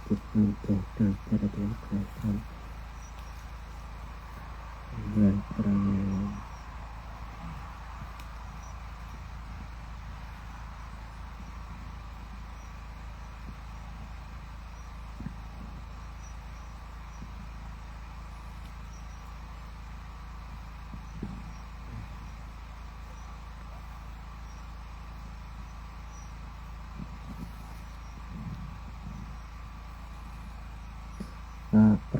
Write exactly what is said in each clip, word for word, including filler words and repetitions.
จิตตั้งใจตั้งใจปฏิบัติธรรมเรื่องพระ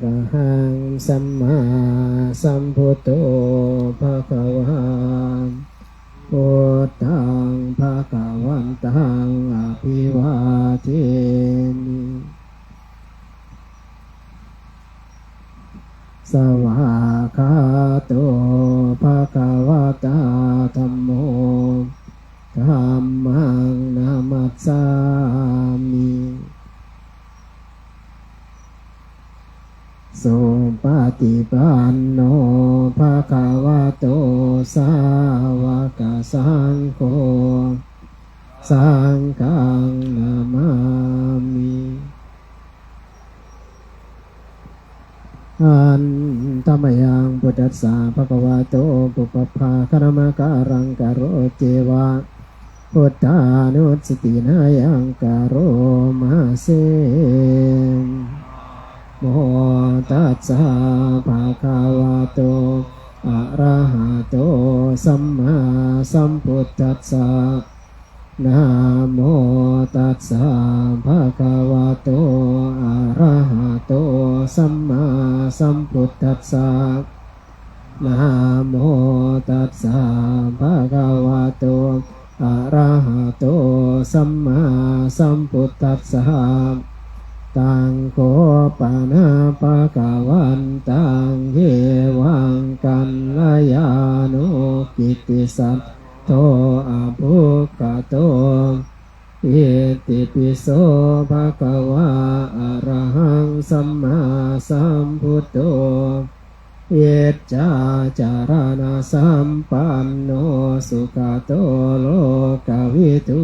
Arahaṃ sammāsambuddho bhagavā. Buddhaṃ bhagavantaṃ abhivādemi. Svākkhāto bhagavatā dhammo. Dhammaṃ namassāmi. Supaṭipanno bhagavato sāvakasaṅgho. Saṅghaṃ namāmi. Handa mayaṃ buddhassa bhagavato pubbabhāganamakāraṃ karoceva buddhānussatinayaṃ karoma se. Namo tassa bhagavato arahato sammāsambuddhassa. Namo tassa bhagavato arahato sammāsambuddhassa. Namo tassa bhagavato arahato sammāsambuddhassa. Taṃ kho pana bhagavantaṃ evaṃ kalyāṇo kittisat to abhuggato. Itipi so bhagavā arahaṃ sammāsambuddho vijjācaraṇasampanno sugato lokavidū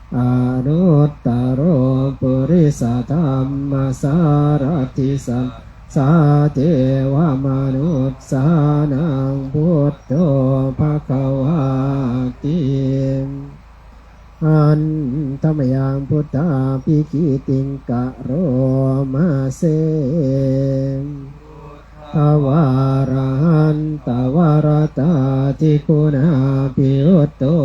anuttaro purisadammasārathi satthā devamanussānaṃ buddho bhagavāti. Handa mayaṃ buddhābhigītiṃ karoma se. Buddhavārahantavaratādiguṇābhiyutto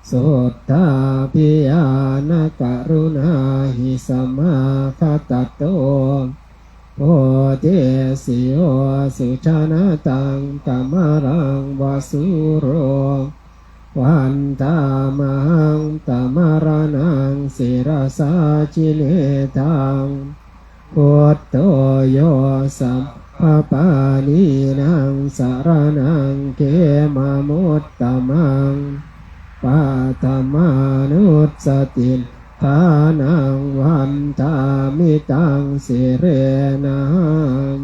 suddhābhiñāṇakaruṇāhi samāgatatto bodhesi yo sujanataṃ tamaraṃva sūro. Vandāmahaṃ tamaraṇaṃ sirasā jinendaṃ. Buddho yo sabbapāṇīnaṃ saraṇaṃ khemamuttamaṃ. Paṭhamānussatiṭṭhānaṃ vandāmi taṃ sirenahaṃ.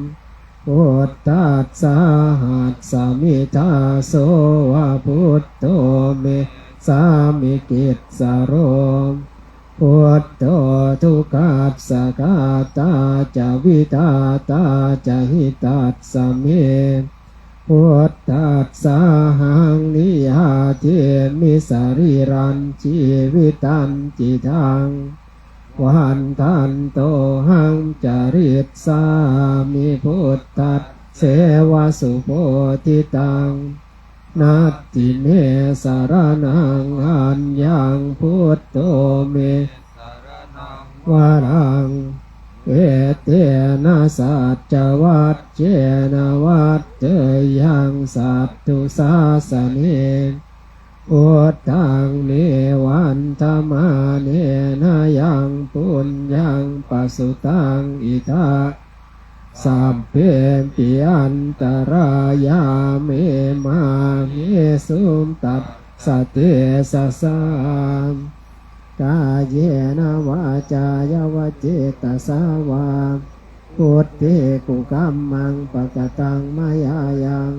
Buddhassāhasmi dāso va buddho me sāmikissaro. Buddho dukkhassa ghātā ca vidhātā ca hitassa me. Buddhassāhaṃ niyyādemi sarīrañjīvitañcidaṃ. Vandantohaṃ carissāmi buddhasseva subodhitaṃ. Natthi me saraṇaṃ aññaṃ buddho me varaṃ. Etena saccavajjena vaḍḍheyyaṃ satthu sāsane. Buddhaṃ me vandamānena yaṃ puññaṃ pasutaṃ idha, sabbepi antarāyā me māhesuṃ tassa tejasā. Kāyena vācāya va cetasā vā, buddhe kukammaṃ pakataṃ mayā yaṃ,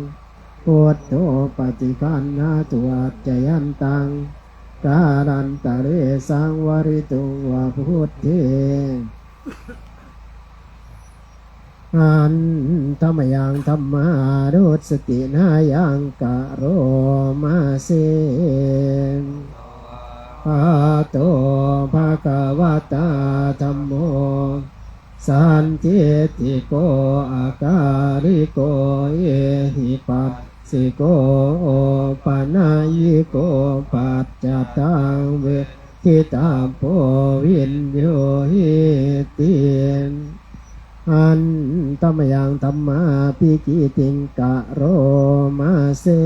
buddho paṭiggaṇhatu accayantaṃ, kālantare saṃvarituṃ va buddhe. Handa mayaṃ dhammānussatinayaṃ karoma se. Svākkhāto bhagavatā dhammo sandiṭṭhiko akāliko ehipassiko opanayiko paccattaṃ veditabbo viññūhīti. Handa mayaṃ dhammābhigītiṃ karoma se.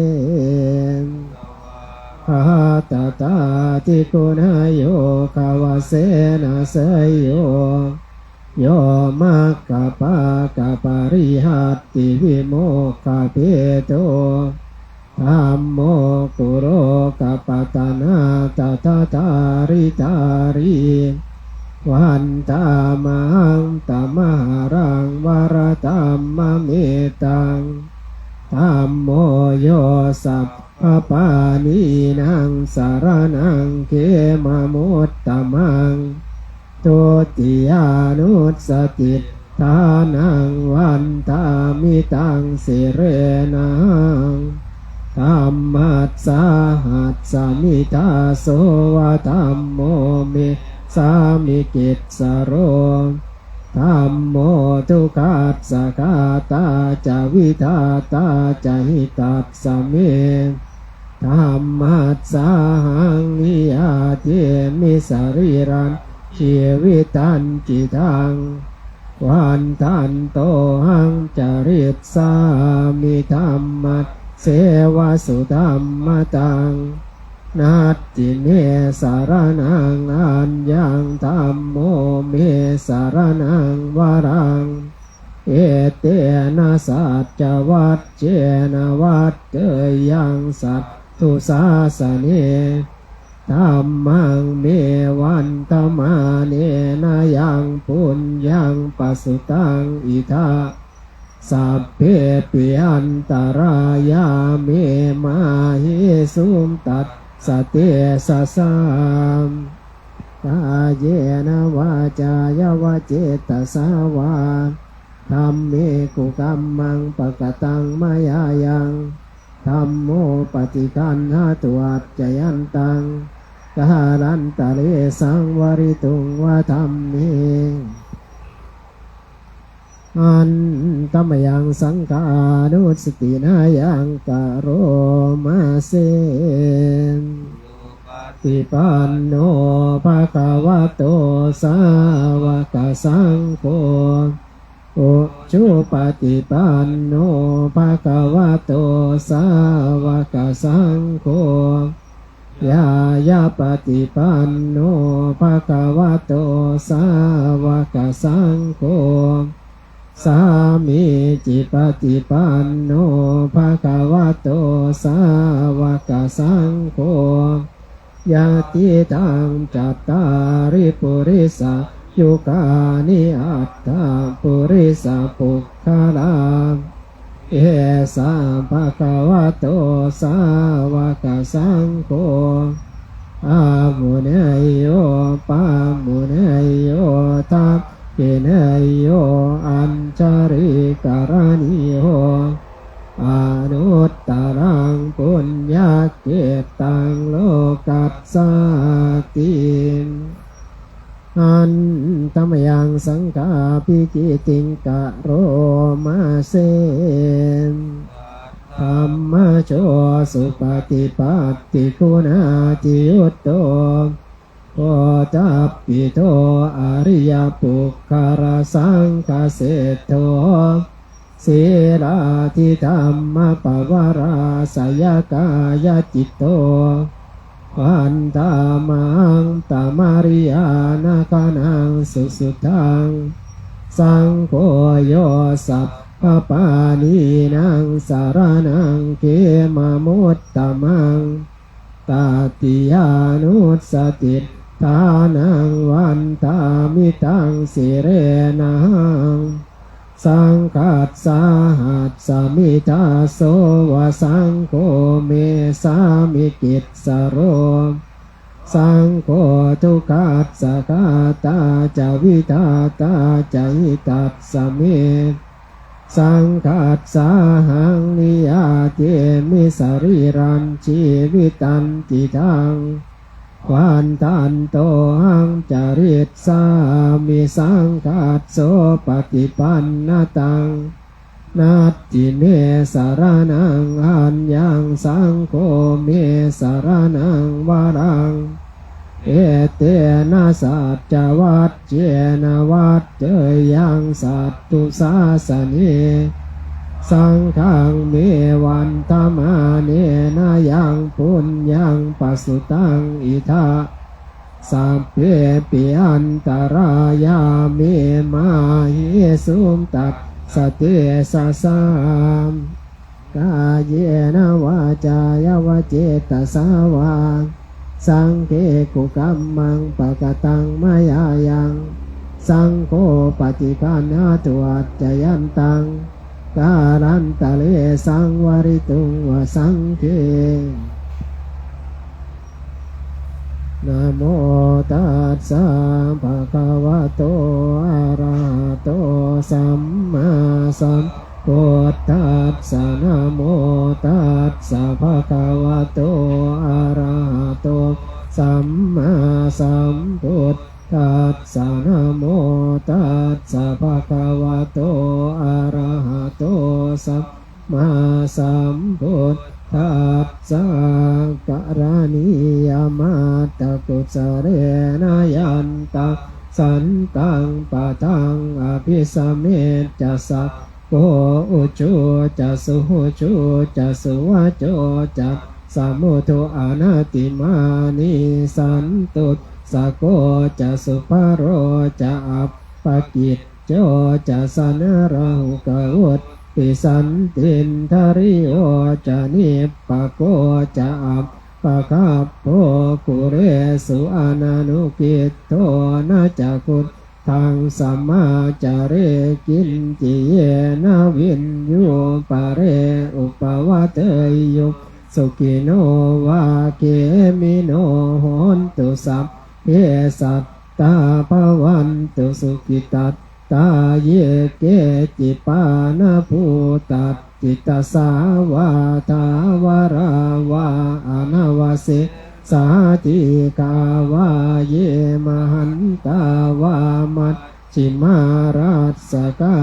Svākkhātatādiguṇayogavasena seyyo yo maggapākaparihatti vimokkhabhedo dhammo kulokapatanā tadadhāridhārī vandāmahaṃ tamaharaṃ varadhammametaṃ. Dhammo yo sabbapāṇīnaṃ saraṇaṃ khemamuttamaṃ dutiyānussatiṭṭhānaṃ vandāmi taṃ sirenahaṃ. Dhammassāhasmi dāso va dhammo me sāmikissaro. Dhammo dukkhassa ghātā ca vidhātā ca hitassa me. Dhammassāhaṃ niyyādemi sarīrañjīvitañci daṃ vandantohaṃ carissāmi dhammasseva sudhammataṃ. Natthi me saraṇaṃ aññaṃ dhammo me saraṇaṃ varaṃ. Etena saccavajjena vaḍḍheyyaṃ satthu sāsane. Dhammaṃ me vandamānena yaṃ puññaṃ pasutaṃ idha sabbepi antarāyā me māhesuṃ tassa tejasā. Kāyena vācāya va cetasā vā dhamme kukammaṃ pakataṃ mayā yaṃ dhammo paṭiggaṇhatu accayantaṃ kālantare saṃvarituṃ va dhamme. Handa mayaṃ saṅghānussatinayaṃ karoma se. Supaṭipanno bhagavato sāvakasaṅgho. Ujupaṭipanno bhagavato sāvakasaṅgho. Ñāyapaṭipanno bhagavato sāvakasaṅgho. Sāmīcipaṭipanno bhagavato sāvakasaṅgho. Yadidaṃ cattāri purisayugāni aṭṭha purisapuggalā. Esa bhagavato sāvakasaṅgho. Āhuneyyo pāhuneyyo dakkhiṇeyyo añjalikaraṇīyo anuttaraṃ puññakkhettaṃ lokassāti. Handa mayaṃ saṅghābhigītiṃ karoma se. Dhammajo supaṭipattiguṇādiyutto gotappito ariyapuggalasaṅghaseṭṭho sīlādidhammapavarāsayakāyacitto vandāmahaṃ tamariyāna gaṇaṃ susuddhaṃ. Saṅgho yo sabbapāṇīnaṃ saraṇaṃ khemamuttamaṃ tatiyānussatiṭṭhānaṃ vandāmi taṃ sirenahaṃ. Saṅghassāhasmi dāso va saṅgho me sāmikissaro. Saṅgho dukkhassa ghātā ca vidhātā ca hitassa me. Saṅghassāhaṃ niyyādemi sarīrañjīvitañcidaṃ. Vandantohaṃ carissāmi saṅghassopaṭipannataṃ. Natthi me saraṇaṃ aññaṃ, saṅgho me saraṇaṃ varaṃ. Etena saccavajjena vaḍḍheyyaṃ satthu sāsane. Saṅghaṃ me vandamānena yaṃ puññaṃ pasutaṃ idha, sabbepi antarāyā me māhesuṃ tassa tejasā. Kāyena vācāya va cetasā vā, saṅghe kukammaṃ pakataṃ mayā yaṃ, saṅgho paṭiggaṇhatu accayantaṃ, kālantare saṃvarituṃ va saṅghe. Namo tassa bhagavato arahato sammāsambuddhassa. Namo tassa bhagavato arahato sammāsambuddhassa. Namo tassa bhagavato arahato sam mā sambuddhassa. Karaṇīyamatthakusalena yantaṃ santaṃ padaṃ abhisamecca, sakko ujū ca suhujū ca suvaco cassa mudu anatimānī, santussako ca subharo ca appakicco ca sallahukavutti, santindriyo ca nipako ca appagabbho kulesu ananugiddho. Na ca khuddaṃ samācare kiñci yena viññū pare upavadeyyuṃ. Sukhino vā khemino hontu, sabbe sattā bhavantu sukhitattā. Ye keci pāṇabhūtatthi, tasā vā thāvarā vā anavasesā, dīghā vā ye mahantā vā majjhimā rassakā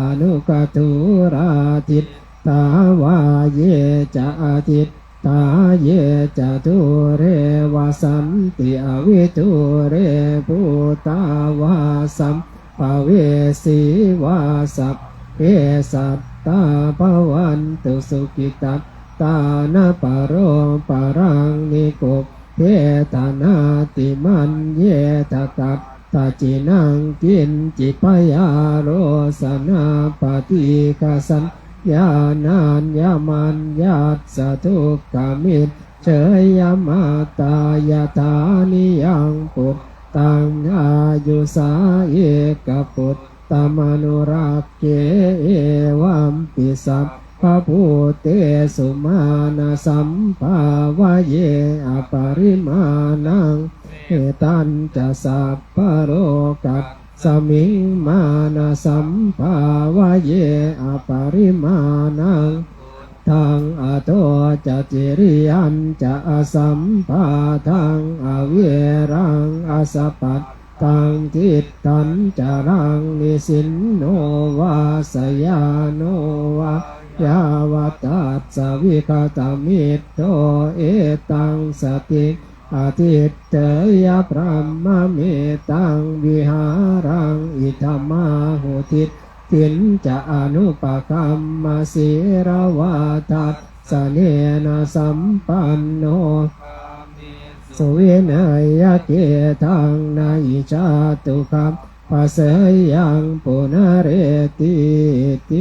aṇukathūlā, diṭṭhā vā ye ca adiṭṭhā ye ca dūre vasanti avidūre, bhūtā vā sambhavesī vā, sabbe sattā bhavantu sukhitattā. Na paro paraṃ nikubbetha, nātimaññetha katthaci naṃ kiñci, byārosanā paṭīghasaññā, nāññamaññassa dukkhamiccheyya. Mātā yathā niyaṃ puttaṃ, āyusā ekaputtamanurakkhe, evampi sabbabhūtesu, mānasambhāvaye aparimāṇaṃ. Mettañca sabbalokasmiṃ, mānasambhāvaye aparimāṇaṃ, uddhaṃ adho ca tiriyañca, asambādhaṃ averaṃ asapattaṃ. Tiṭṭhañcaraṃ nisinno vā, sayāno vā yāvatassa vigatamiddho, etaṃ satiṃ adhiṭṭheyya, brahmametaṃ vihāraṃ idhamāhu. Diṭṭhiñca anupagamma sīlavā dassanena sampanno, kāmesu vineyya gedhaṃ, na hi jātu gabbhaseyyaṃ punaretīti.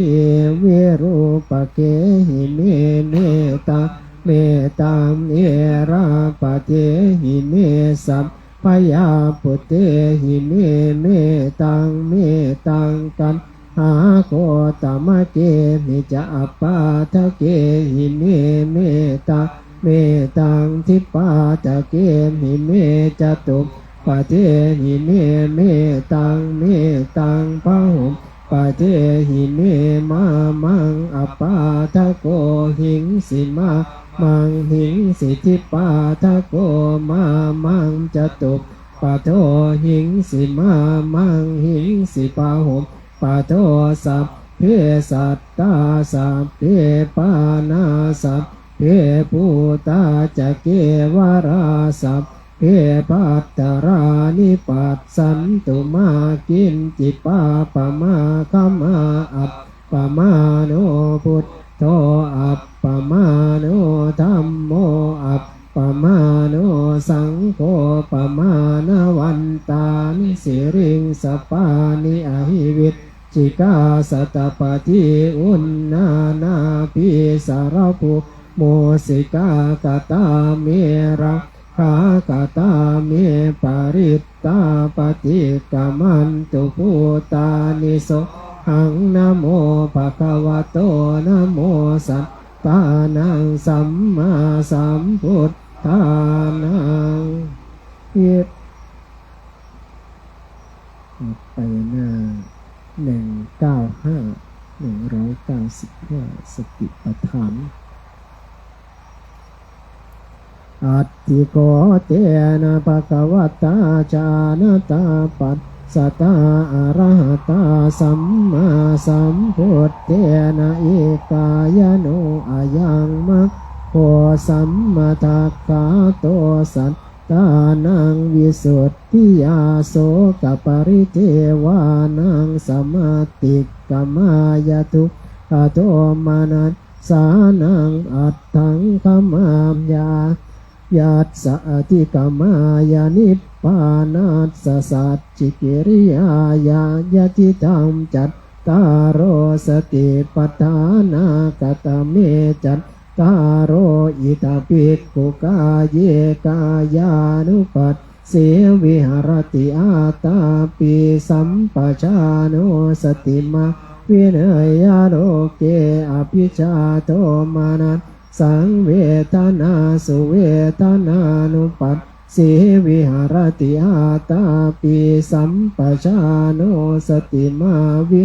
Virūpakehi me mettaṃ, mettaṃ erāpathehi me sabbabhayā, puttehi me mettaṃ, mettaṃ kaṇhāgotamakehi ca, appādakehi me mettaṃ, mettaṃ, dvipādake hime catuppadehi me mettaṃ, mettaṃ bahuppadehi me mā maṃ apādako hingsi, mā maṃ hingsi, dvipādako mā maṃ catuppado hingsi, mā maṃ hingsi, bahuppado. Sabbe sattā sabbe pāṇā sabbe bhūtā ca kevalā sabbe bhadrāni passantu, mā kiñci pāpamāgamā. Appamāṇo buddho appamāṇo dhammo appamāṇo saṅgho, pamāṇavantāni siriṃsapāni ahi vicchikā satapadī uṇṇānābhī sarabū mūsikā. Katā me rakkhā katā me parittā, paṭikkamantu bhūtāni. Sohaṃ namo bhagavato namo sattannaṃ sammāsambuddhānaṃ. ไปหน้า หนึ่งเก้าห้า หนึ่งร้อยเก้าสิบห้า สติปัฏฐาน Atthi kho tena bhagavatā jānatā passatā arahatā sammāsambuddhena ekāyano ayaṃ maggo sammadakkhato sattānaṃ visuddhiyā sokaparidevanānaṃ samattikkamāya dukkhadomanassānaṃ aṭṭhaṅgamāya yassa adhigamāya nibbānassa sacchikiriyāya yadidaṃ cattāro satipaṭṭhānā. Katame cattāro? Idha bhikkhu kāye kāyānupassī viharati ātāpi sampajāno satimā vineyya loke abhijjhādomana saṃ vedanāsu vedanānupassī viharati ātāpi sampajāno satimā vi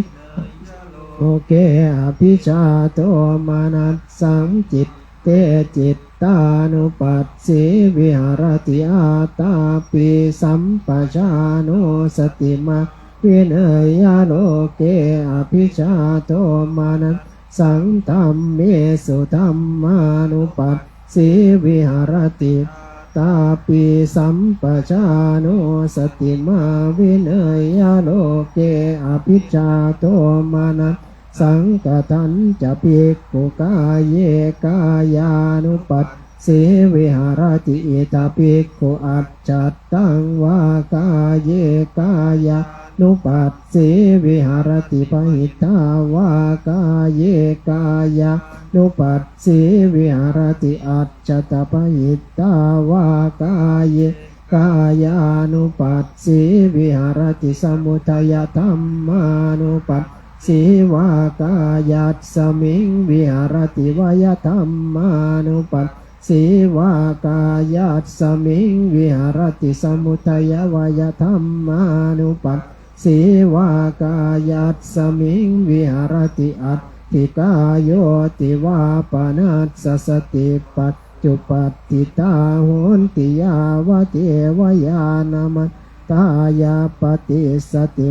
loke abhijjhādomanasaṃ citte cittānupassī viharati ātāpi sampajāno satimā vineyya loke abhijjhādomana saṃ dhammesu dhammānupassī viharati ātāpi sampajāno satimā vineyya loke abhijjhādomanasaṃ. Kathañca bhikkhu kāye kāyānupassī viharati? Idha bhikkhu ajjhattaṃ vā kāye kāyānupassī viharati bahiddhā vā kāye kāyānupassī viharati ajjhattabahiddhā vā kāye kāyānupassī viharati samudayadhammānupassī vā kāyasmiṃ viharati vayadhammānupassī vā kāyasmiṃ viharati samudayavayadhammānupassī vā kāyasmiṃ viharati atthi kāyoti vā panassa satipaccuppattitā honti yāvadeva ñāṇamattāya paṭissati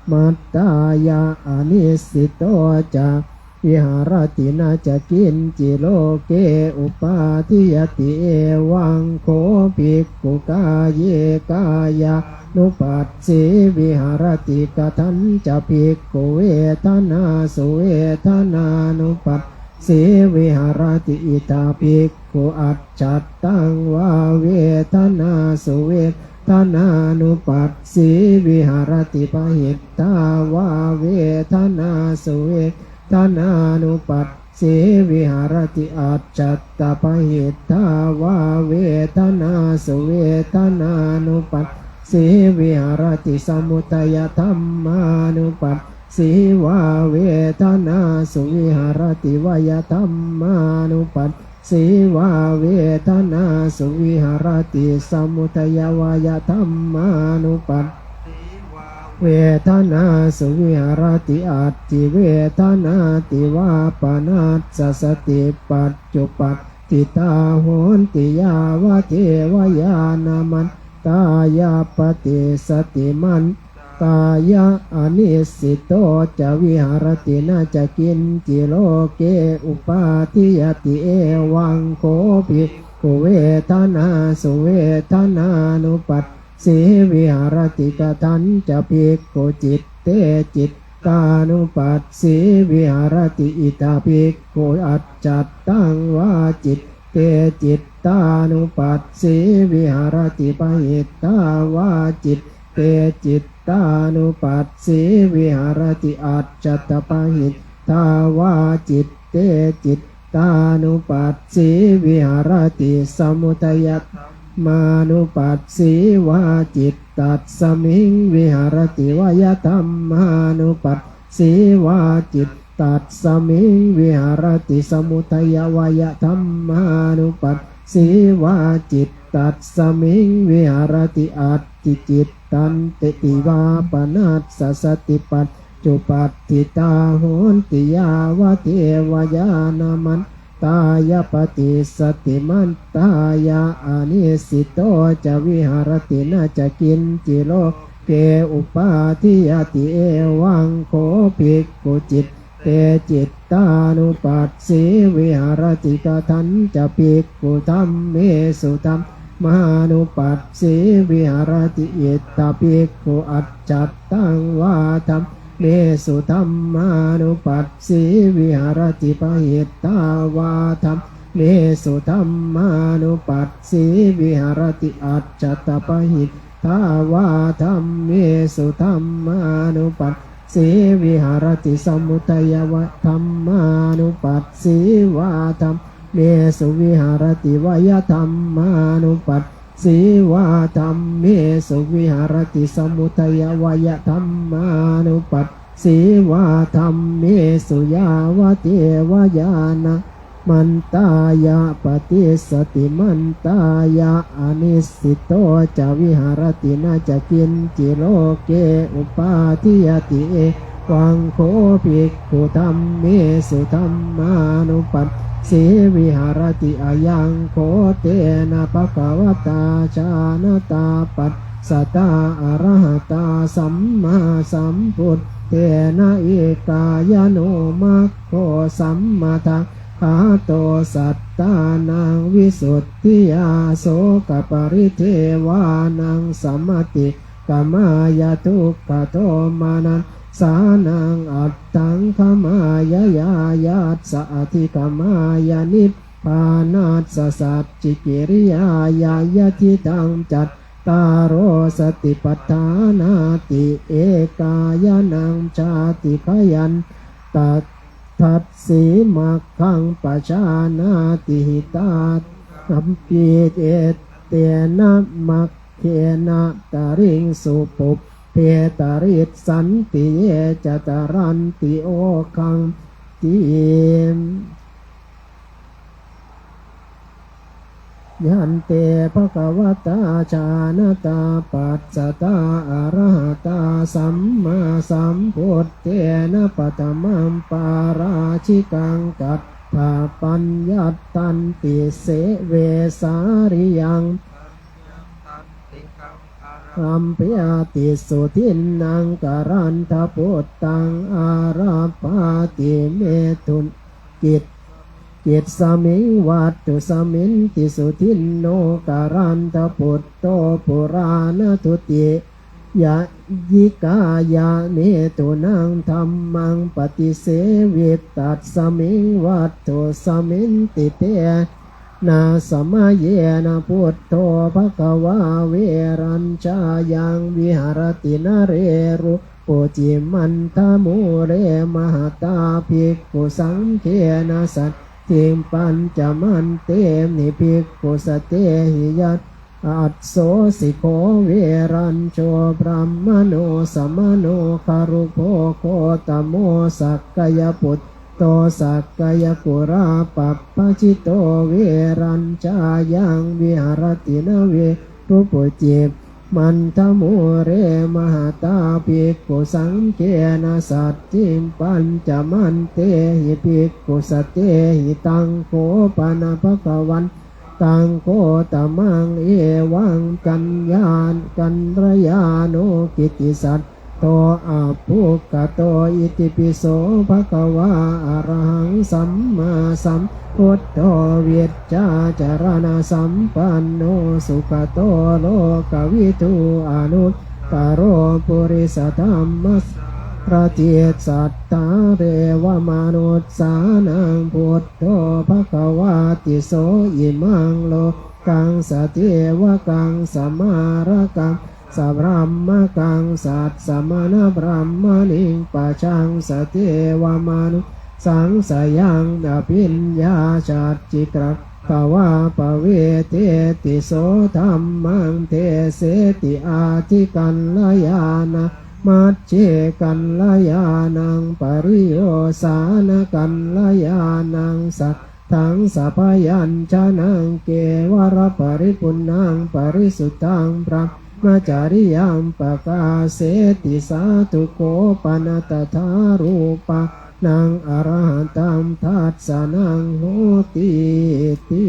mattāya anissito ca viharati na ca kiñci loke upādiyati. Evaṃ kho bhikkhu kāye kāyānupassī viharati. Kathañca bhikkhu vedanāsu vedanānupassī viharati? Idha bhikkhu ajjhattaṃ vā vedanāsu vedanānupassī viharati bahiddhā vā vedanāsu vedanānupassī viharati ajjhattabahiddhā vā vedanāsu vedanānupassī viharati samudayadhammānupassī vā vedanāsu viharati vayadhammānupassī sī vā vedanāsu viharati. Samudayavayadhammānupassī vā vedanāsu viharati. Atthi vedanāti vā panassa sati paccuppattitā honti yāvadeva ñāṇamattāya paṭissati man tāya anissito ca viharati na ca kiñci loke upādiyati. Evaṃ kho bhikkhu vedanāsu vedanānupassī viharati. Kathañca bhikkhu citte cittānupassī viharati. Idha bhikkhu ajjhattaṃ vā citte cittānupassī viharati. Bahiddhā vā citte cittānupassī viharati. Ajjhattabahiddhā vā citte cittānupassī viharati. Samudayadhammānupassī vā cittasmiṃ viharati. Vayadhammānupassī vā cittasmiṃ viharati. Samudayavayadhammānupassī vā cittasmiṃ viharati. Atthi cittati vā panassa sati paccuppattitā honti yāvadeva ñāṇamattāya paṭissati man tāya anissito ca viharati na ca kiñci loke upādiyati. Evaṃ kho bhikkhu citte cittānupassī viharati. Kathañca bhikkhu dhammesu dhammānupassī viharati. Idha bhikkhu ajjhattaṃ vā dhammesu dhammānupassī viharati. Bahiddhā vā dhammesu dhammānupassī viharati. Ajjhattabahiddhā vā dhammesu dhammānupassī viharati. Samudayavayadhammānupassī vā dhammesu viharati. Vayadhammānupassī vā dhammesu viharati. Samudayavayadhammānupassī vā dhammesu yāvadeva ñāṇamattāya paṭissati man tāya anissito ca viharati na ca kiñci loke upādiyati. Evaṃ kho bhikkhu dhammesu dhammānupassī viharati. Ayaṃ kho tena bhagavatā jānatā passatā arahatā sammāsambuddhena ekāyano maggo sammada ghāto sattānaṃ visuddhiyā sokaparidevanānaṃ samatikkhamāya dukkhadomanassānaṃ aṭṭhaṅgamāya ñāyassa adhigamāya nibbānassa sacchikiriyāya yadidaṃ cattāro satipatthānāti. Ekāyanaṃ jātibhayan ta dassi maggaṃ pajānāti hitāyampi etena maggena tariṃsu pubbe tarissanti ye ca taranti oghati. Yante bhagavatā jānatā passatā arahatā sammāsambuddhena paṭhamaṃ pārājikaṃ kaṭṭhapaññattanti se vesāliyaṃ arambyāti sudinnaṃ kalandhaputtaṃ ārabbhāti metu kit- kitsmiṃ vatthusminti sudinno kalandhabutto purāṇadutiyayikāya metunaṃ dhammaṃ paṭisevi tasmiṃ vatthusminti tena samayena buddho bhagavā veraññāyaṃ viharati nare ru- puci mandamūle mahatā bhikkhusaṅghena saddhiṃ pañcamattehi bhikkhusatehi ya- atsosi kho verañño brāhmaṇo samāno garubho gotamo sakyaputto Sakyānaṃ pujito sakyānaṃ pūjito sakyānaṃ pajjito viraññāyaṃ viharati navīrupaje mandamūle mahatā bhikkhusaṅghena saddhiṃ pañcamattehi bhikkhusatehi. Taṃ kho pana bhagavan taṃ gotamaṃ evaṃ kalyāṇ- kalyāṇo kittisaddo abbhuggato: Itipi so bhagavā arahaṃ sammāsambuddho vijjācaraṇasampanno sugato lokavidū anuttaro purisadammas- sārathi satthā devamanussānaṃ buddho bhagavāti. So imaṃ lokaṃ sadevakaṃ samārakaṃ sabrahmakaṃ sassamaṇabrāhmaṇiṃ pajaṃ sadevamanussānaṃ sayaṃ abhiññā sacchika- gātvā pavedeti. So dhammaṃ deseti ādikalyāṇaṃ majjhekalyāṇaṃ pariyosānakalyāṇaṃ saddhaṃ sabyañjanaṃ kevalaparipuṇṇaṃ parisuddhaṃ brahmacariyaṃ pakāseti. Sādhu kho pana tathārūpā- naṃ arahantaṃ dassanaṃ hotīti.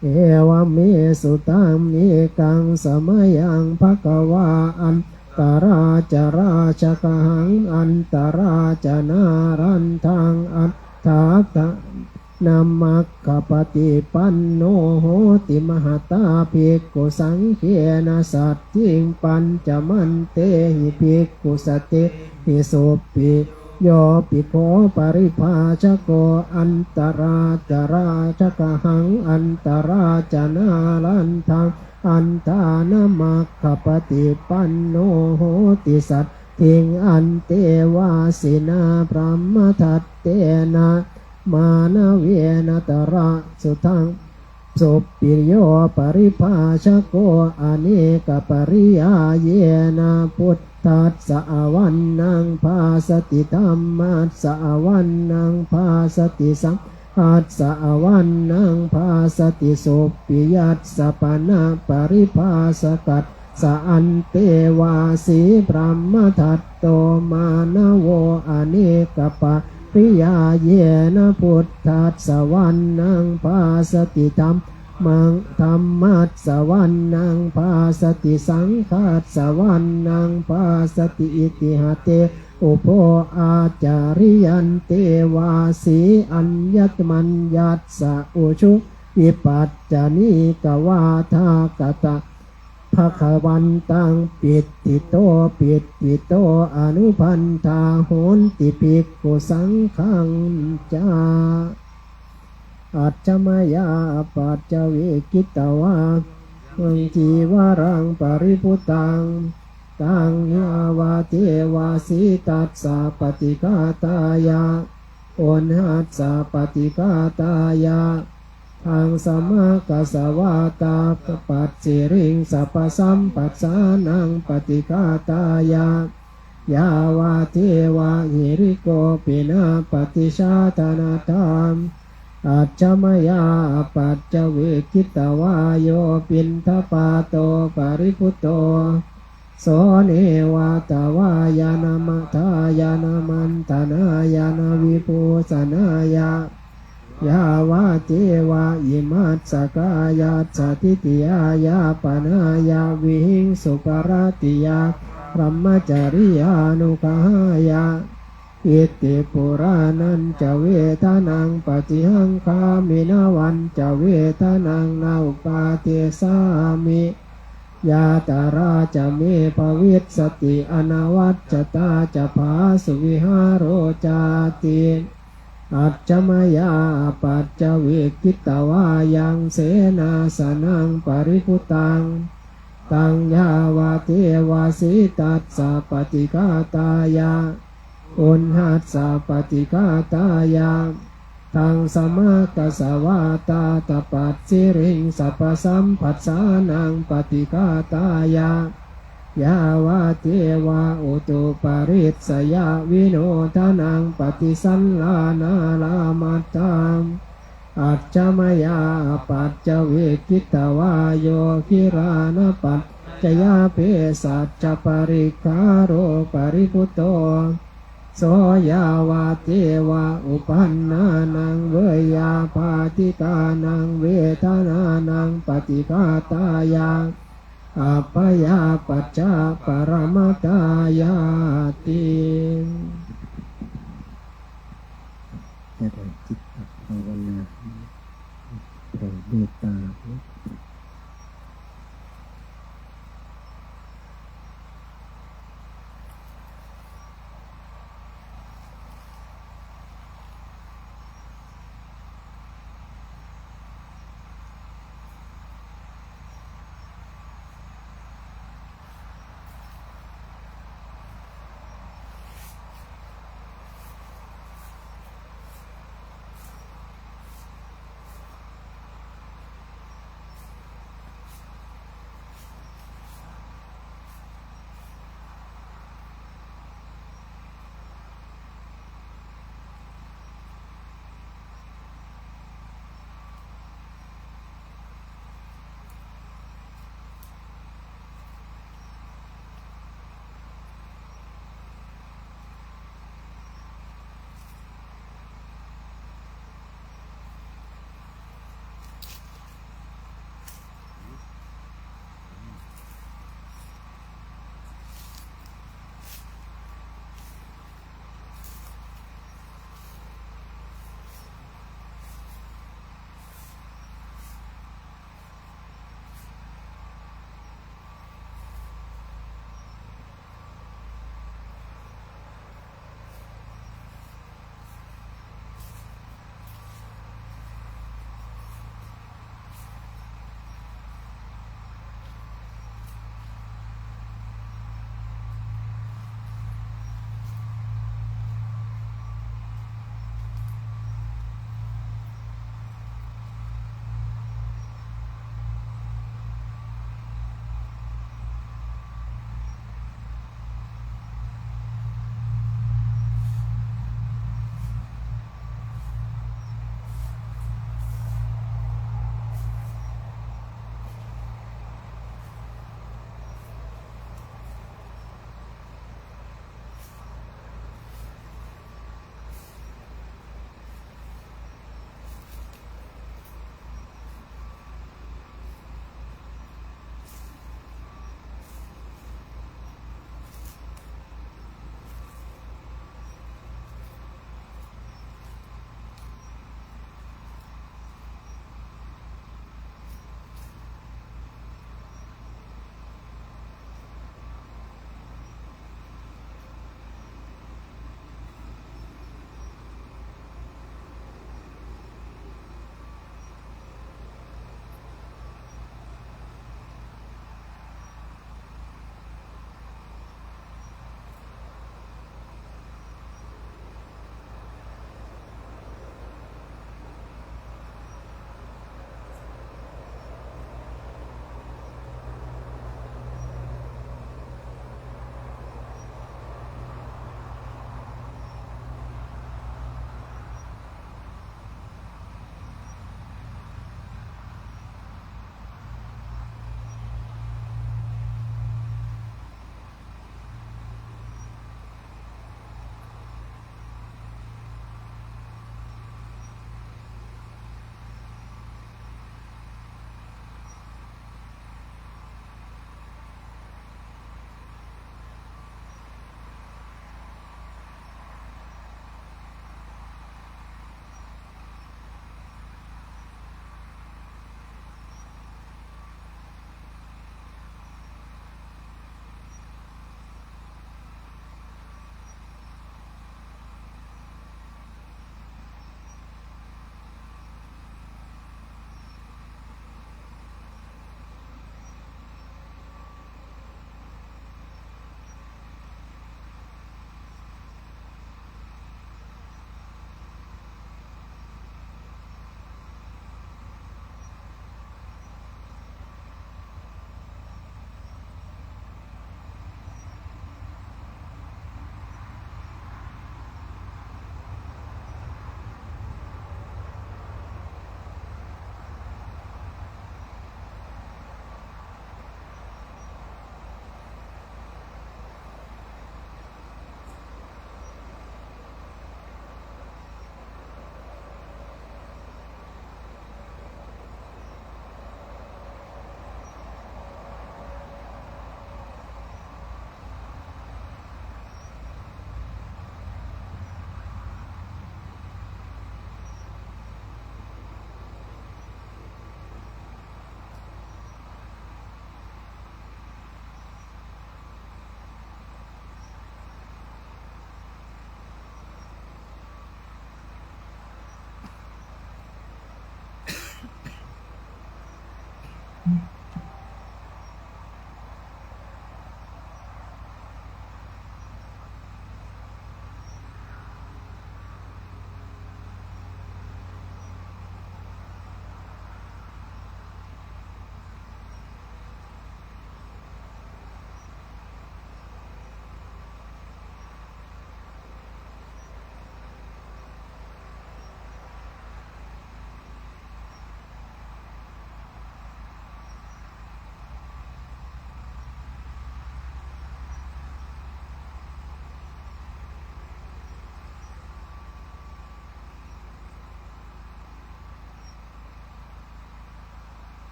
Evaṃ me sutaṃ: Ekaṃ samayaṃ bhagavā antarāja rājagahaṃ antarāja nālandaṃ atthāda- na maggappaṭipanno hoti mahatā bhikkhusaṅghena saddhiṃ pañcamattehi bhikkhusatehi. Suppiyo bhikkhū paribhājako antarāja rājagahaṃ antarāja nālandaṃ atthāda- na maggappaṭipanno hoti saddhiṃ antevāsinā brahmadattena mānavenathara. Sutaṃ: Suppiyo paribhājako anekapariyāyena buddhassa avannaṃ bhāsati dhammassa avannaṃ bhāsati saṅghassa avannaṃ bhāsati. Suppiyassa pana paribhājakat- sa antevāsī brahmadatto mānavo anekapariyāyena buddhassa vannaṃ bhāsati dhammaṃ dhammassa vannaṃ bhāsati saṅghassa vannaṃ bhāsati. Itiha te ubho ācariyanti vāsī aññamaññassa ujū vipaccanīkavādā. Katā bhagavantaṃ piṭṭhito piṭṭhito anubaddhā honti bhikkhusaṅghañca. Ajja mayā apaccavekkhitvā cīvaraṃ paribhuttaṃ taṃ yāvadeva sītassa paṭighātāya uṇhassa paṭighātāya dhammasamaggapacchirīsapassamphassānaṃ paṭighātāya yāvadeva hirikopinapaṭicchādanatthaṃ. Ajja mayā apaccavekkhitvā yo piṇḍapāto paribhutto so neva davāya na madāya na maṇḍanāya na vibhūsanāya yāvadeva imassa kāyassa ṭhitiyā yāpanāya vihiṃsuparatiyā brahmacariyānuggahāya. Iti purāṇañca vedanaṃ paṭihaṅkhāmi navañca vedanaṃ na uppādessāmi. Yātrā ca me bhavissati anavajjatā ca phāsuvihāro cāti. Ajja mayā apaccavekkhitvā yaṃ senāsanaṃ paribhuttaṃ taṃ yāvadeva sītassa paṭighātāya uṇhassa paṭighātāya dhammasamaggapacchirīsapassamphassānaṃ paṭighātāya yāvadeva utuparissayavinodanaṃ paṭisallānārāmatthaṃ ajjhamayā apaccavekkhitvā yo gilānapaccayabhesajjaparikkhāro paribhutto so yāvadeva uppannānaṃ veyyābādhikānaṃ vedanānaṃ paṭighātāya abyāpajjhaparamatāyāti. จะได้จิตภาวนาแผ่เมตตา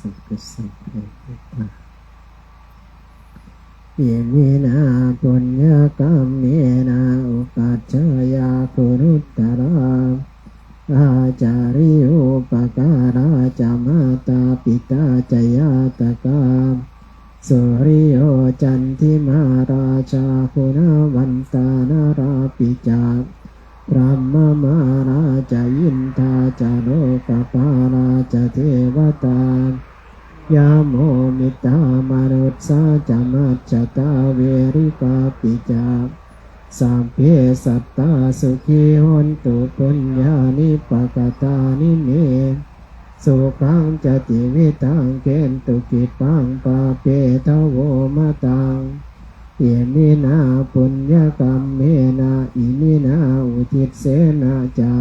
Sabbe sabbe iminā puññakammena upajjhāyā guṇuttarā ācariyūpakārā ca mātā pitā ca ñātakā suriyo candimā rājā guṇavantā narāpi ca brahmamārā ca indā ca lokapālā ca devatā yamo mittā manussā ca majjhattā verikāpi ca sabbe sattā sukhī hontu puññāni pakatāni me sukhaṃ ca tividhaṃ dentu khippaṃ pāpetha vomataṃ. Iminā puññakammena iminā uddissena ca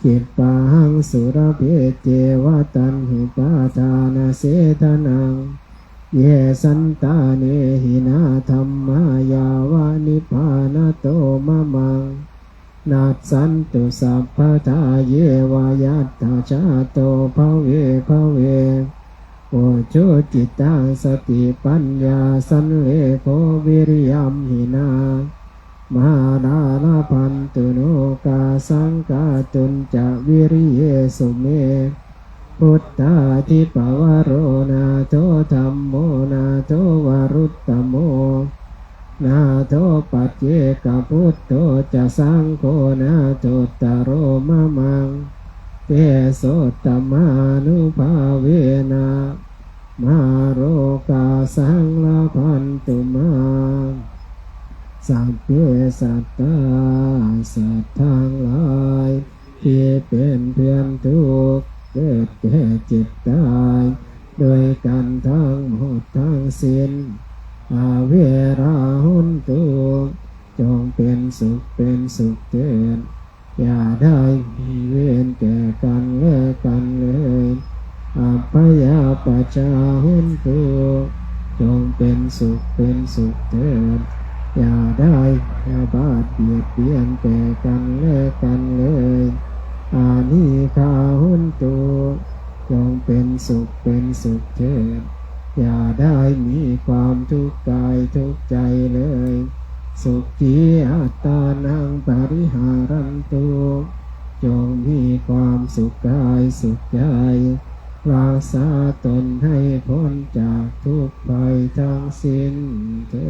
khippāhaṃ sulabhe ceva taṇhupādānachedanaṃ. Ye santāne hinā dhammā yāva nibbānato mamaṃ nassantu sabbadā yeva yattha jāto bhave bhave ujucittaṃ satipaññā sallekho viriyamhinā mārā labhantu nokāsaṃ kātuñca viriyesu me. Buddhādhipavaro nātho dhammo nātho varuttamo nātho paccekabuddho ca saṅgho nāthottaro mamaṃ tesottamānubhāvena mārokāsaṃ labhantu mā. Sabbe sattā สัตว์ทั้งหลายที่เป็นเพื่อนทุกข์เกิดแก่เจ็บตายด้วยกันทั้งหมดทั้งสิ้น averā hontu จงเป็นสุขเป็นสุขเถิด อย่าได้มีเวรแก่กันและกันเลย abyāpajjhā hontu จงเป็นสุขเป็นสุขเถิด อย่าได้พยาบาทเบียดเบียนแก่กันและกันเลย anīghā hontu จงเป็นสุขเป็นสุขเถิด อย่าได้มีความทุกข์กายทุกข์ใจเลย sukhī attānaṃ pariharantu จงมีความสุขกายสุขใจ รักษาตนให้พ้นจากทุกข์ภัยทั้งสิ้นเถิด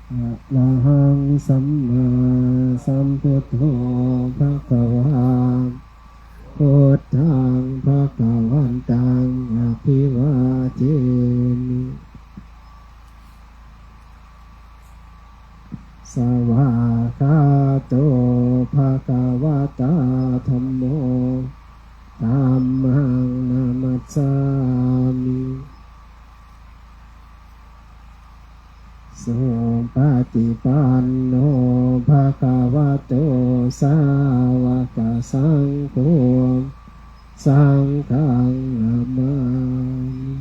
Arahaṃ sammāsambuddho bhagavā, buddhaṃ bhagavantaṃ abhivādemi. Svākkhāto bhagavatā dhammo, dhammaṃ namassāmi. Supaṭipanno bhagavato sāvakasaṅgho, saṅghaṃ namāmi.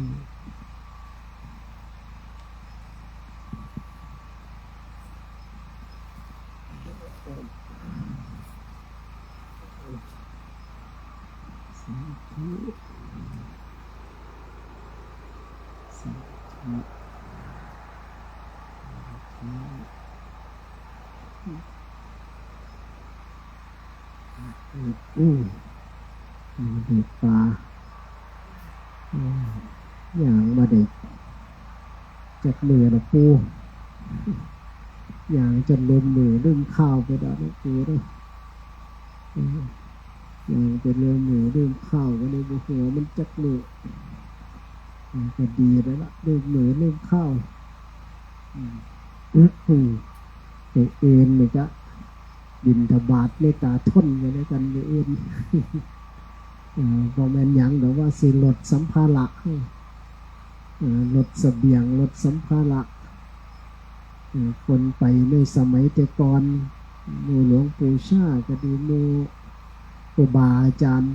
Sādhu. Sādhu. Sādhu. อืม อืม เด็กป่า อืม ย่างมาเด็ก จักมื้อละปู่ ย่างจนลืมมื้อลืมคาวไปแล้วนะปู่เนาะ อืม ย่างจนลืมมื้อลืมคาว ก็เลยบ่ฮู้ว่ามันจักมื้อ อืม ก็ดีแล้วล่ะ ลืมมื้อลืมคาว อืม อืม ไปอื่นนี่ก็ บิณฑบาตในตาทนอยู่ด้วยกันมื้ออื่น เอ่อ บ่แม่นหยังดอกว่าสิลดสัมภาระ เอ่อ ลดเสบียง ลดสัมภาระ เอ่อ คนไปในสมัยแต่ก่อน หมู่หลวงปู่ชาก็ดี หมู่ครูบาอาจารย์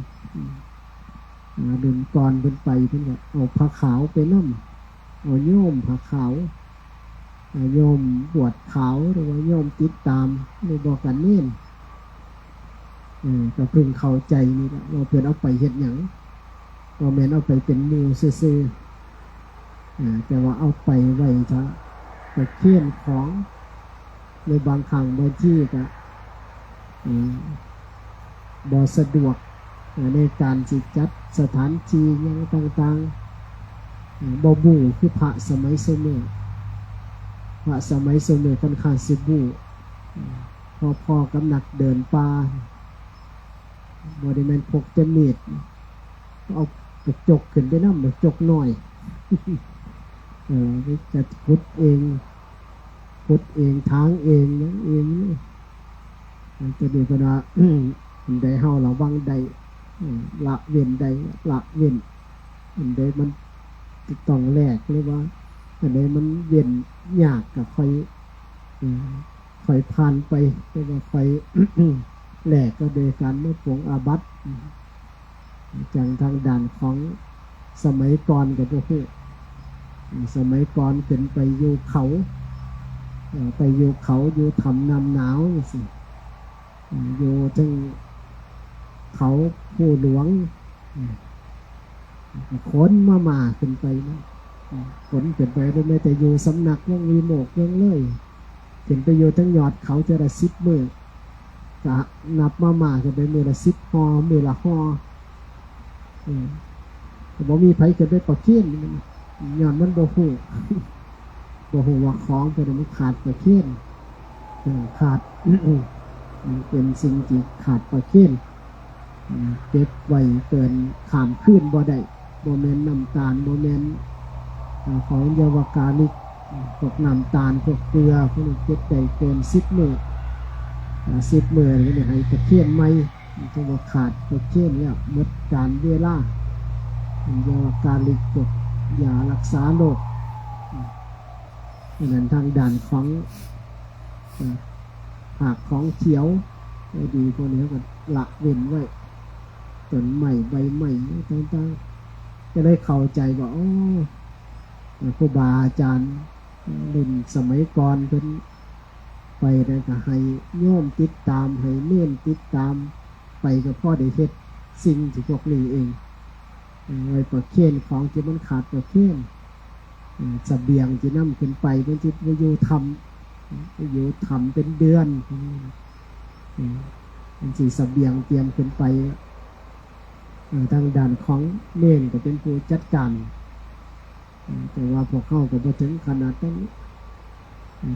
เอ่อ รุ่นก่อนเพิ่นไป เพิ่นก็เอาผ้าขาวไปนำ เอาโยมผ้าขาว โยมบวชขาวหรือว่าโยมติดตามหรือบอกกันเน้น เออก็เพิ่งเข้าใจนี่แหละว่าเพิ่นเอาไปเฮ็ดหยัง บ่แม่นเอาไปเป็นหมู่ซื่อๆ อ่าแต่ว่าเอาไปไว้ถ้าประเคนของ หรือบางครั้งบางทีก็อ่าบ่สะดวกอ่าในการสิจัดสถานที่หยังต่างๆอ่าบ่บู้คือพระสมัยซุมื้อ พระสมัยซุมื้อค่อนข้างสิบู้อ่าพอๆกับนักเดินป่า บ่ได้แม่นพกแต่มีด เอากระจกขึ้นไปนำ กระจกน้อย เออ จะขุดเอง ขุดเอง ถางเอง หยังเองนี่ อันตัวนี้เพิ่นว่า อันใดเฮาระวังได้ อืม ละเว้นได้ ละเว้น อันใดมันต้องแลก หรือว่า อันใดมันเว้นยากก็ค่อย อืม ค่อยผ่านไป หรือว่าค่อย แลกก็โดยการมาปรงอาบัติ จั่งทางด้านของสมัยก่อนก็บ่ฮู้ สมัยก่อนขึ้นไปอยู่เขา เอ่อ ไปอยู่เขา อยู่ถ้ำน้ำหนาวจั่งซี้ เอ่อ อยู่เทิงเขาภูหลวง อืม ขนมาม่าขึ้นไปนะ อืม ขนขึ้นไป บ่แม่นแต่อยู่สำนักหลวงวิโมกข์ หลวงเลย ขึ้นไปอยู่เทิงยอดเขาเทื่อละสิบมื้อ ก็นับมาม่าขึ้นไปมื้อละสิบห่อ มื้อละห่อ อืม ก็บ่มีไผขึ้นไปประเคน ย้อนมันบ่ฮู้ บ่ฮู้ว่าของตัวนี้มันขาดประเคน เออ ขาด มันเป็นสิ่งที่ขาดประเคน อืม เก็บไว้เกินข้ามคืนบ่ได้ บ่แม่นน้ำตาล บ่แม่น อ่า ของเยาวกาลิก อืม พวกน้ำตาล พวกเกลือ พวกนี้เก็บได้เกินสิบมื้อ อ่า สิบมื้อนี่ให้ประเคนใหม่ ถือว่าขาดประเคนแล้ว หมดกาลเวลา เยาวกาลิก พวกยารักษาโรค อืม เพราะฉะนั้นทางด้านของ อ่า ผักของเขียวก็ดี พวกนี้ก็ละเว้นไว้ ต้นไม้ใบไม้ต่างๆ ก็เลยเข้าใจว่า โอ้ ครูบาอาจารย์รุ่นสมัยก่อนเพิ่นไปนั่นก็ให้โยมติดตาม ให้เณรติดตาม ไปก็พอได้เฮ็ดสิ่งที่พวกนี้เอง ไว้ประเคนของที่มันขาดประเคน เอ่อ เสบียงที่นำขึ้นไป มันสิไปอยู่ถ้ำ ไปอยู่ถ้ำเป็นเดือน อืม มันสิเสบียงเตรียมขึ้นไป เอ่อ ทางด้านของเณรก็เป็นผู้จัดการ เอ่อ แต่ว่าพวกเฮาก็บ่ถึงขนาดนั้น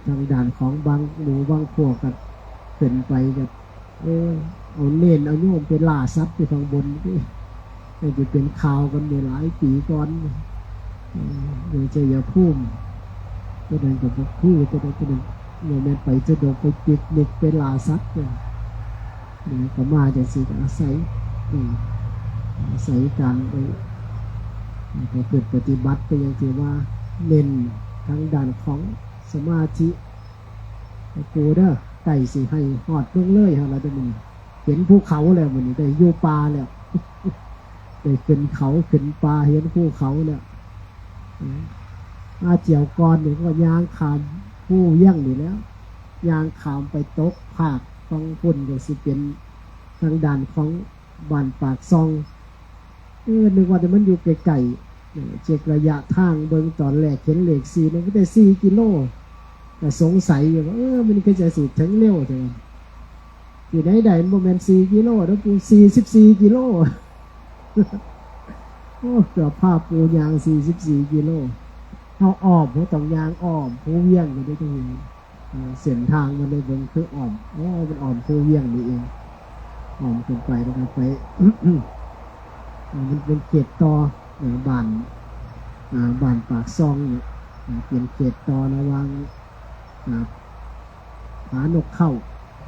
ทางด้านของบางหมู่บางพวกก็ขึ้นไปก็ เออ เอาเณรเอาโยมไปล่าสัตว์อยู่ข้างบน นี่จะเป็นข่าวกันเมื่อหลายปีก่อน เออ อยู่ชัยภูมิ ตัวนั้นก็บ่คือ ตัวนั้น ตัวนั้นบ่แม่นไปธุดงค์ ไปปิกนิก ไปล่าสัตว์เนี่ย นี่ก็มาจั่งซี้ ก็อาศัย อืม อาศัยการไป ประพฤติปฏิบัติไปอย่างที่ว่า เน้นทางด้านของสมาธิ ปู่เด้อ ใกล้สิให้ฮอดเมืองเลยหั่นล่ะเด้อมื้อนี้ เห็นภูเขาแล้วมื้อนี้ ได้อยู่ป่าแล้ว ได้ขึ้นเขาขึ้นป่า เห็นภูเขาแล้ว อืม อาเจียวก่อนนี่ก็ย่างข้ามภูเวียงนี่แหล้ว ย่างข้ามไปตกภาคฝั่งพุ้นก็สิเป็นทางด้านของบ้านปากซ่อง เออ นึกว่าแต่มันอยู่ใกล้ๆ เออ เช็กระยะทางเบิ่งตอนแรกเห็นเลขสี่ มันก็ได้สี่กิโล ก็สงสัยอยู่ว่า เออ มันคือจั่งสิถึงเร็วแท้ ที่ไหนได้ มันบ่แม่นสี่กิโลเด้อปู่ สี่สิบสี่กิโล โอ้ เกือบพาปู่ย่างสี่สิบสี่กิโล เฮาอ้อม เฮาต้องย่างอ้อมภูเวียงอยู่เด้อ เอ่อ เส้นทางมันได้เบิ่งคืออ้อม โอ้ มันอ้อมภูเวียงนี่เอง อ้อมขึ้นไปแล้วก็ไป อ่า มันเป็นเขตต่อ อ่า บ้าน อ่า บ้านปากซ่องเนี่ย อ่า เป็นเขตต่อระหว่าง อ่า ผานกเข้า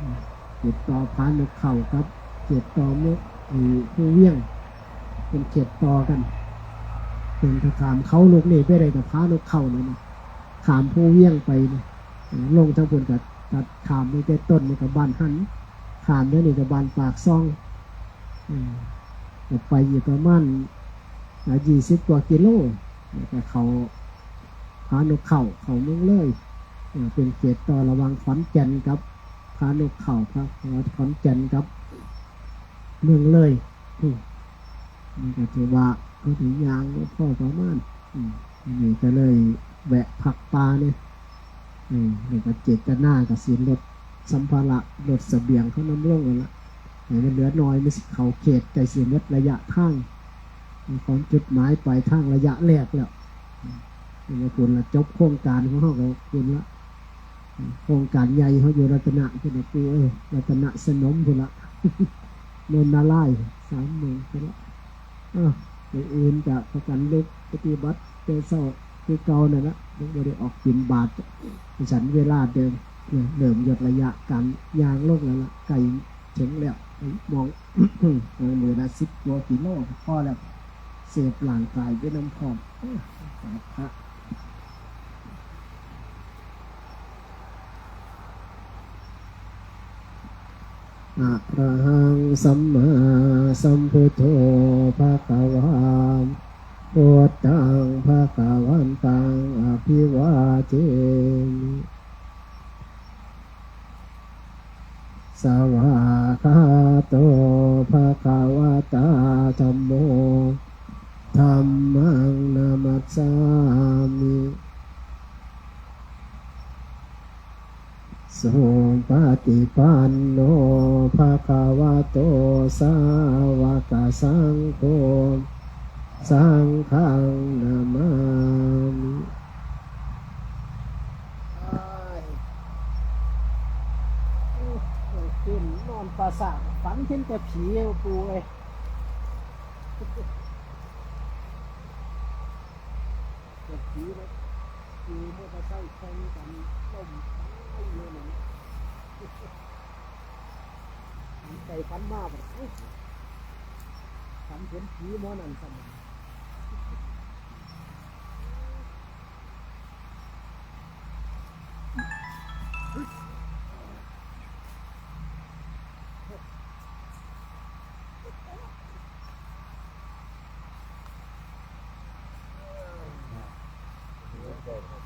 อ่า เขตต่อผานกเข้ากับ เขตต่อเมือง ไอ้ ภูเวียง เป็นเขตต่อกัน เพิ่นก็ข้ามเขาลูกนี้ไปได้ก็ผานกเข้านั่นน่ะ ข้ามภูเวียงไปนี่ ลงทางพุ้นก็ตัดข้ามตั้งแต่ต้นนี่ก็บ้านหัน ข้ามแล้วนี่ก็บ้านปากซ่อง อืม ก็ไปอยู่ประมาณ อ่า ยี่สิบกว่ากิโล แล้วก็เข้าผานกเข้า เข้าเมืองเลย เออ เป็นเขตต่อระหว่างขอนแก่นกับพระนกเขา พระ ขอนแก่นกับเมืองเลย อืม มันก็ถือว่าเขาได้ย่างพอประมาณ อืม นี่ก็เลยแวะพักป่าเนี่ย อืม แล้วก็เจตนาก็สิลดสัมภาระ ลดเสบียงเขานำลงนั่นละ ให้มันเหลือหน่อย มันสิเข้าเขตใกล้สิหมดระยะทาง ของจุดหมายปลายทางระยะแรกแล้ว อืม แล้วพุ้นละ จบโครงการของเขาก็พุ้นละ อืม โครงการใหญ่เขาอยู่รัตนะพุ้นละ ปู่เอ้ย รัตนสนมพุ้นละ นนทนารายณ์ สามเมืองพุ้นละ อ้าว มื้ออื่นก็พากันลุกปฏิบัติแต่เช้าคือเก่านั่นละ ยังบ่ได้ออกบิณฑบาต ฉันเวลาเดิม เนี่ย เริ่มลดระยะการย่างลงแล้วละ ใกล้ถึงแล้ว มอง มื้อละสิบกว่ากิโลก็พอแล้ว เซฟร่างกายไปนำพร้อม อ้าว กราบพระ Arahaṃ sammāsambuddho bhagavā, buddhaṃ bhagavantaṃ abhivādemi. Svākkhāto bhagavatā dhammo, dhammaṃ namassāmi. Supaṭipanno bhagavato sāvakasaṅgho, saṅghaṃ namāmi. กลางคืนนอนป่าช้า ฝันเห็นแต่ผี ปู่เอ้ย แต่ผีนะ ขี่มอเตอร์ไซค์แข่งกัน ล้มตายอยู่นั่น ฝันไปฝันมาบัด เอ้ย ฝันเห็นผีหมอนั่นซ้ำ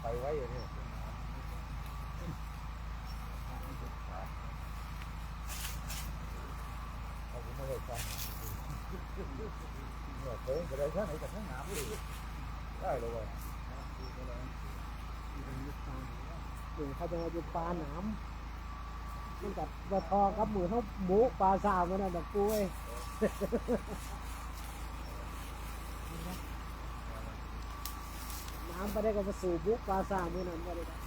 ไปไวอยู่เนี่ย เอาผมมาเลยจ้ะ เนี่ย เดินไปได้ทางไหนจากข้างหน้าไม่ได้ ได้เลยว่ะ เดี๋ยวเขาจะมาอยู่ป่าหนาม มันก็บ่เท่ากับมื้อเฮาบุกป่าช้ามื้อนั้นดอกปู่เอ้ย หนามปานใดก็บ่สู้บุกป่าช้ามื้อนั้นบ่ได้ดอก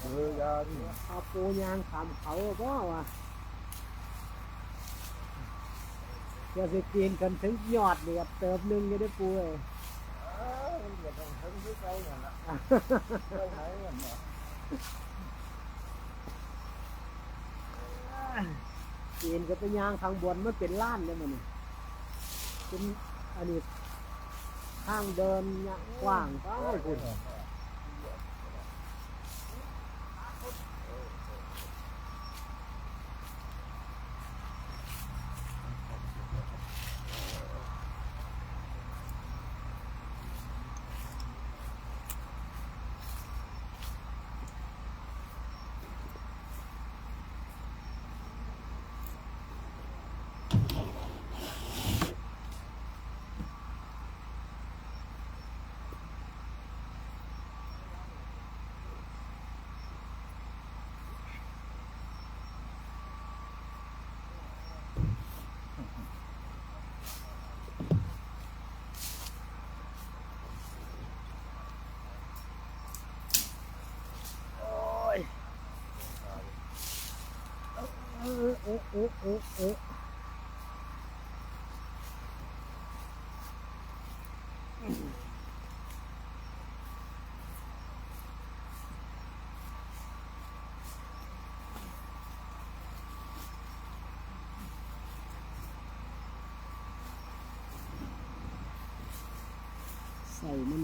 เออ อย่าดิ เอาปู่ย่างข้ามเขาบ่วะ เพื่อสิปีนขึ้นถึงยอดนี่ก็เติบหนึ่งอยู่เด้อปู่เอ้ย เออ มันเดือดร้อนถึงที่ใจนั่นล่ะ ไปไหนกันเนี่ย ปีนขึ้นไปย่างข้างบนมันเป็นลานเลยมันนี่ เป็น อันนี้ ทางเดินเนี่ยกว้างไปพุ้น โอ้ย เออ เออ เออ เออ เออ เออ เอ ไก่มัน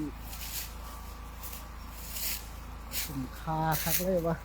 คุ้มค่าคักเลยวะ